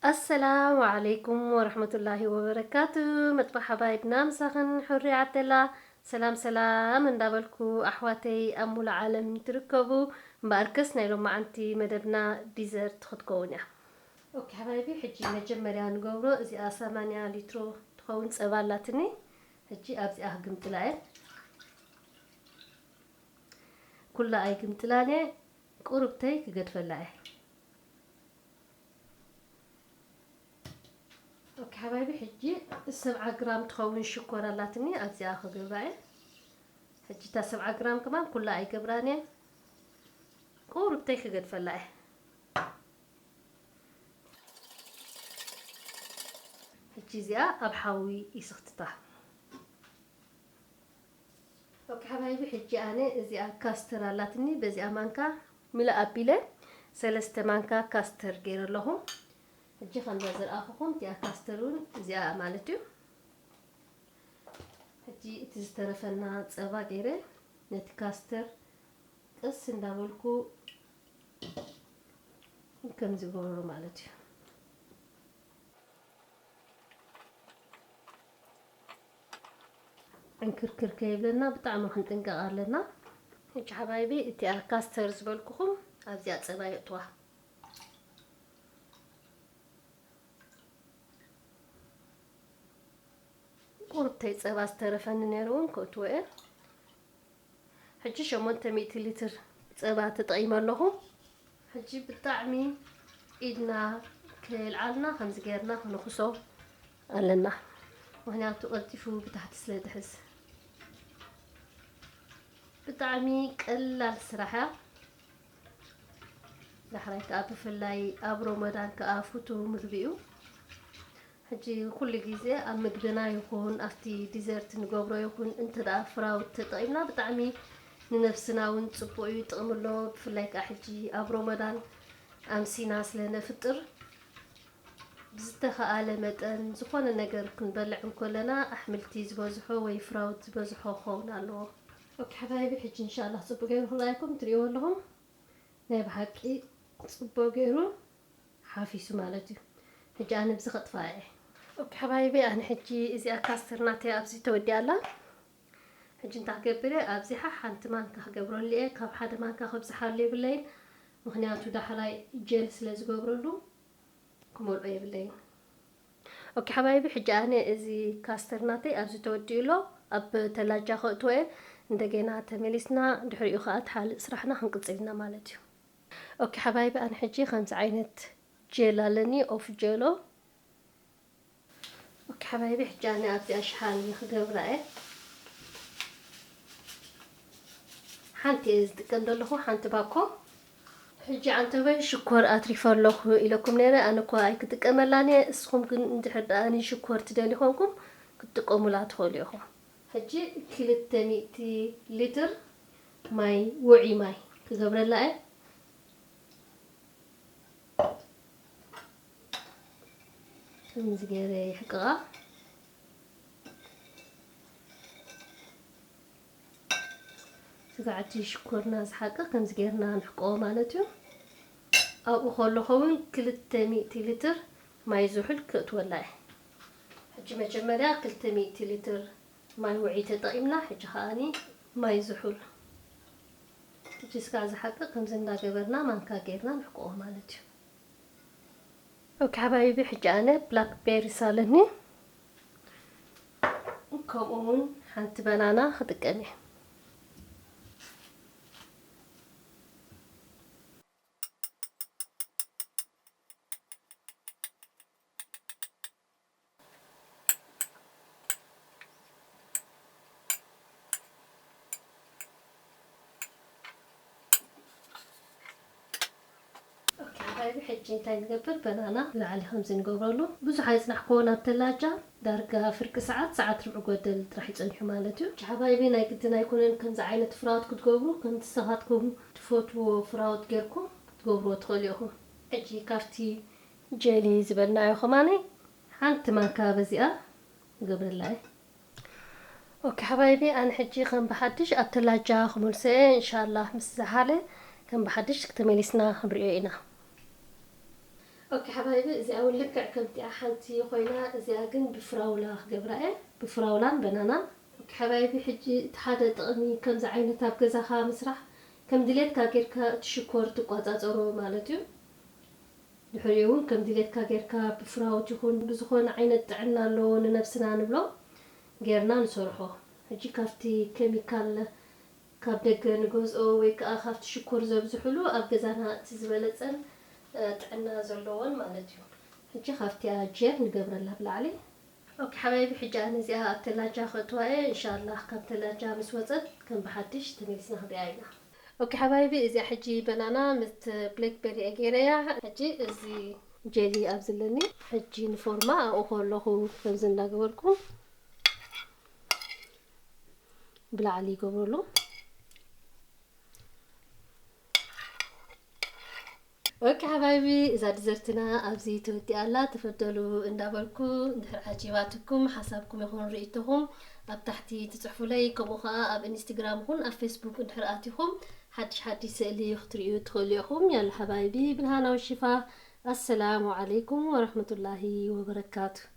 ኣሰላሙ ዓለይኩም ወረሕመቱላሂ ወበረካቱ። መጥባሕ ሓባይብና ምሳኽን ሕሩይ ዓደላ። ሰላም ሰላም እንዳበልኩ፣ ኣሕዋተይ ኣብ ሙሉእ ዓለም ትርከቡ፣ እምበኣርከስ ናይ ሎማዓንቲ መደብና ዲዘርት ክትከውን እያ። ኦኬ ሓባይቢ፣ ሕጂ መጀመርያ ንገብሮ፣ እዚኣ ሰማንያ ሊትሮ ትኸውን ጸባ ኣላትኒ። ሕጂ ኣብዚኣ ክግምጥላ እየ። ኩላ ኣይግምጥላን እየ፣ ቁሩብተይ ክገድፈላ እየ። ኦኬ ሓባይቢ፣ ሕጂ ሰብዓ ግራም ትኸውን ሽኮር ኣላትኒ፣ ኣብዚኣ ክገብራ እየ። ሕጂ እታ ሰብዓ ግራም ከማን ኩላ ኣይገብራን እየ፣ ቁሩብተይ ክገድፈላ እየ። ሕጂ እዚኣ ኣብ ሓዊ ይስኽትታ። ኦኬ ሓባይቢ፣ ሕጂ ኣነ እዚኣ ካስተር ኣላትኒ፣ በዚኣ ማንካ ምልእ ኣቢለ ሰለስተ ማንካ ካስተር ገይረ ኣለኹ። ሕጂ ከምዛ ዝረኣኹኹም እቲኣ ካስተር እውን እዚኣ ማለት እዩ። ሕጂ እቲ ዝተረፈና ጸባ ገይረ ነቲ ካስተር ቀስ እንዳበልኩ ከም ዝገብሮ ማለት እዩ። ዕንክርክር ከይብለና ብጣዕሚ ክንጥንቀቕ ኣለና። ሕጂ ሓባይቢ፣ እቲኣ ካስተር ዝበልኩኹም ኣብዚኣ ጸባ የእትዋ። ቁርብተይ ጸባ ዝተረፈኒ ነይሩ እውን ከእትዎ እየ። ሕጂ ሸሞንተ ሚእቲ ሊትር ጸባ ተጠቒመ ኣለኹ። ሕጂ ብጣዕሚ ኢድና ከየልዓልና ከምዚ ጌርና ክንኹሶ ኣለና። ምኽንያቱ ቀልጢፉ ብታሕቲ ስለ ዝሕዝ። ብጣዕሚ ቀላል ስራሕ እያ። ዳሕራይ ከኣ ብፍላይ ኣብ ሮመዳን ከኣ ፍቱው ምግቢ እዩ። ሕጂ ኩሉ ግዜ ኣብ ምግብና ይኹን ኣብቲ ዲዘርት ንገብሮ ይኹን እንተ ደኣ ፍራውት ተጠቒምና ብጣዕሚ ንነፍስና እውን ጽቡቕ እዩ፣ ጥቕሚ ኣለዎ። ብፍላይ ከኣ ሕጂ ኣብ ሮመዳን ኣምሲና ስለ ነፍጥር ብዝተኻኣለ መጠን ዝኾነ ነገር ክንበልዕ እንከለና ኣሕምልቲ ዝበዝሖ ወይ ፍራውት ዝበዝሖ ክኸውን ኣለዎ። ኦኬ ሓባይቢ፣ ሕጂ እንሻላህ ጽቡቕ ገይሩ ክረኣየኩም ትርእይዎ ኣለኹም። ናይ ብሓቂ ጽቡቕ ገይሩ ሓፊሱ ማለት እዩ። ሕጂ ኣነ ብዚ ከጥፋ እየ። ኦኬ ሓባይቢ፣ ኣነ ሕጂ እዚኣ ካስተር ናተይ ኣብዚ ተወዲኣ ኣላ። ሕጂ እንታይ ክገብር እየ? ኣብዚሓ ሓንቲ ማንካ ክገብረሉ እየ። ካብ ሓደ ማንካ ከብዝሓሉ የብለይን፣ ምኽንያቱ ዳሕራይ ጀል ስለ ዝገብረሉ ክመልኦ የብለይን። ኦኬ ሓባይቢ፣ ሕጂ ኣነ እዚ ካስተር ናተይ ኣብዚ ተወዲኡ ኣሎ፣ ኣብ ተላጃ ከእትዎ እየ። እንደገና ተመሊስና ድሕሪኡ ከኣ እቲ ካልእ ስራሕና ክንቅጽል ኢና ማለት እዩ። ኦኬ ሓባይቢ፣ ኣነ ሕጂ ከምዚ ዓይነት ጀል ኣለኒ፣ ኦፍ ጀሎ። ኦኬ ሓባይቢ፣ ሕጂ ኣነ ኣብዚኣ ሸሓኒ ክገብራ እየ። ሓንቲ እየ ዝጥቀም ዘለኹ፣ ሓንቲ ባኮ። ሕጂ ዓንተበይ ሽኮር ኣትሪፈ ኣለኹ ኢለኩም ነይረ፣ ኣነ እኳ ኣይክጥቀመላን እየ። እስኹም ግን እንድሕር ደኣ ሽኮር ትደልዩ ኮንኩም ክትጥቀሙላ ትኽእሉ ኢኹም። ሕጂ ክልተ ሚእቲ ሊትር ማይ፣ ውዑይ ማይ ክገብረላ እየ። ከምዚ ገይረ ይሕቅቓ። ስጋዕ እቲ ሽኮርና ዝሓቅቕ ከምዚ ገይርና ንሕቅቖ ማለት እዩ። ኣብኡ ከለኹ እውን ክልተ ሚእቲ ሊትር ማይ ዝሑል ከእትወላ እየ። ሕጂ መጀመርያ ክልተ ሚእቲ ሊትር ማይ ውዑይ ተጠቒምና፣ ሕጂ ከኣኒ ማይ ዝሑል። ሕጂ ስጋዕ ዝሓቅቕ ከምዚ እንዳገበርና ማንካ ገይርና ንሕቅቖ ማለት እዩ። ኦኬ ሓባይቢ፣ ሕጂ ኣነ ብላክ ቤሪስ ኣለኒ፣ ከምኡ እውን ሓንቲ በናና ክጥቀም እየ። ኦኬ፣ ሓባይቢ፣ ሕጂ እንታይ ንገብር? በናና ላዕሊ ከምዚ ንገብረሉ። ብዙሕ ኣይጽናሕኩዎን ኣብ ተላጃ፣ ዳርጋ ፍርቂ ሰዓት፣ ሰዓት ርብዒ ጎደል ጥራሕ ይጸኒሑ ማለት እዩ። ሕጂ ሓባይቢ፣ ናይ ግድን ኣይኮነን ከምዚ ዓይነት ፍራውት ክትገብሩ፣ ከምቲ ንስኻትኩም ትፈትውዎ ፍራውት ጌርኩም ክትገብርዎ ትኽእሉ ኢኹም። ሕጂ ካብቲ ጀሊ ዝበልናዮ ከማነይ ሓንቲ ማንካ በዚኣ ንገብረላ እየ። ኦኬ ሓባይቢ፣ ኣነ ሕጂ ከም ብሓድሽ ኣብ ተላጃ ክመልሶ እየ። እንሻላህ ምስ ዝሓለ ከም ብሓድሽ ተመሊስና ክንሪኦ ኢና። ኦኬ ሓባይቢ፣ እዚኣ እውን ልክዕ ከምቲኣ ሓንቲ ኮይና፣ እዚኣ ግን ብፍራውላ ክገብራ እየ። ብፍራውላን በናናን። ኦኬ ሓባይቢ፣ ሕጂ እቲ ሓደ ጥቕሚ ከምዚ ዓይነት ኣብ ገዛኻ ምስራሕ፣ ከም ድሌትካ ጌርካ እቲ ሽኮር ትቋጻጸሮ ማለት እዩ። ድሕሪኡ እውን ከም ድሌትካ ጌርካ ብፍራውት ይኹን ብዝኾነ ዓይነት ጥዕና ኣለዎ ንነብስና ንብሎ ጌርና ንሰርሖ። ሕጂ ካብቲ ኬሚካል ካብ ደገ ንገዝኦ ወይ ከዓ ካብቲ ሽኮር ዘብዝሕሉ ኣብ ገዛና እቲ ዝበለጸን ጥዕና ዘለዎን ማለት እዩ። ሕጂ ካብቲኣ ጀል ንገብረላ ብላዕሊ። ኦኬ ሓባይቢ፣ ሕጂ ኣነ እዚኣ ኣብ ተላጃ ከእትዋ እየ። እንሻላህ ካብ ተላጃ ምስ ወፀት ከም ብሓድሽ ተመሊስና ክንሪኣ ኢና። ኦኬ ሓባይቢ፣ እዚኣ ሕጂ በናና ምስ ብሌክቤሪ እየ ገይረያ። ሕጂ እዚ ጀሊ ኣብዚ ኣለኒ። ሕጂ ንፎርማ ኣብኡ ከለኹ ከምዚ እንዳገበርኩ ብላዕሊ ይገብረሉ። ኦኬ ሓባይቢ፣ እዛ ድዘርትና ኣብዚ ተወዲኣ ኣላ። ተፈደሉ እንዳበልኩ፣ እንድሕር ዓጂባትኩም ሓሳብኩም ይኹን ርእይቶኹም ኣብ ታሕቲ ትጽሕፉለይ፣ ከምኡ ኸኣ ኣብ ኢንስታግራም ይኹን ኣብ ፌስቡክ እንድሕር ኣቲኹም ሓድሽ ሓድሽ ስእሊ ክትርእዩ ትኽእሉ ኢኹም። ያላ ሓባይቢ፣ ብልሃና ወሽፋ። ኣሰላሙ ዓለይኩም ወረሕመቱላሂ ወበረካቱ።